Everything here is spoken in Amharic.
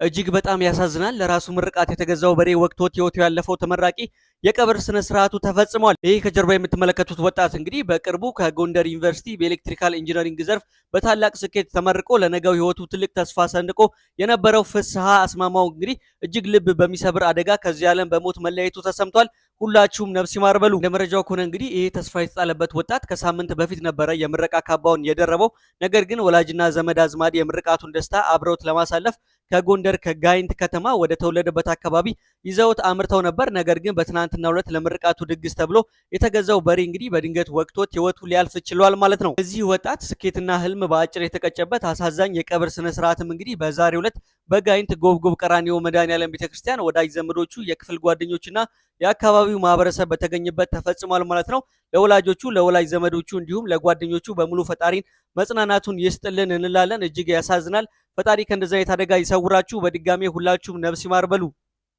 እጅግ በጣም ያሳዝናል። ለራሱ ምርቃት የተገዛው በሬ ወቅቶት ሕይወቱ ያለፈው ተመራቂ የቀብር ስነ ስርዓቱ ተፈጽሟል። ይህ ከጀርባ የምትመለከቱት ወጣት እንግዲህ በቅርቡ ከጎንደር ዩኒቨርሲቲ በ electrical engineering ዘርፍ በታላቅ ስኬት ተመርቆ ለነገው ሕይወቱ ትልቅ ተስፋ ሰንቆ የነበረው ፍስሐ አስማማው እንግዲህ እጅግ ልብ በሚሰብር አደጋ ከዚህ ዓለም በሞት መለየቱ ተሰምቷል። ሁላችሁም ነፍስ ይማር በሉ። እንደ መረጃው ከሆነ እንግዲህ ይህ ተስፋ የተጣለበት ወጣት ከሳምንት በፊት ነበረ የምረቃ ካባውን የደረበው። ነገር ግን ወላጅና ዘመድ አዝማድ የምርቃቱን ደስታ አብረውት ለማሳለፍ ከጎንደር ከጋይንት ከተማ ወደ ተወለደበት አካባቢ ይዘውት አምርተው ነበር። ነገር ግን በትናንትናው ዕለት ለምርቃቱ ድግስ ተብሎ የተገዛው በሬ እንግዲህ በድንገት ወቅቶት ሕይወቱ ሊያልፍ ችሏል ማለት ነው። እዚህ ወጣት ስኬትና ህልም በአጭር የተቀጨበት አሳዛኝ የቀብር ስነ ስርዓትም እንግዲህ በዛሬው ዕለት በጋይንት ጎብጎብ ቀራኒዮ መድኃኔዓለም ቤተክርስቲያን ወዳጅ ዘመዶቹ፣ የክፍል ጓደኞችና የአካባቢው ማህበረሰብ በተገኘበት ተፈጽሟል ማለት ነው። ለወላጆቹ፣ ለወላጅ ዘመዶቹ እንዲሁም ለጓደኞቹ በሙሉ ፈጣሪን መጽናናቱን ይስጥልን እንላለን። እጅግ ያሳዝናል። ፈጣሪ ከእንደዚህ አይነት አደጋ ይሰውራችሁ። በድጋሜ ሁላችሁም ነፍስ ይማር በሉ።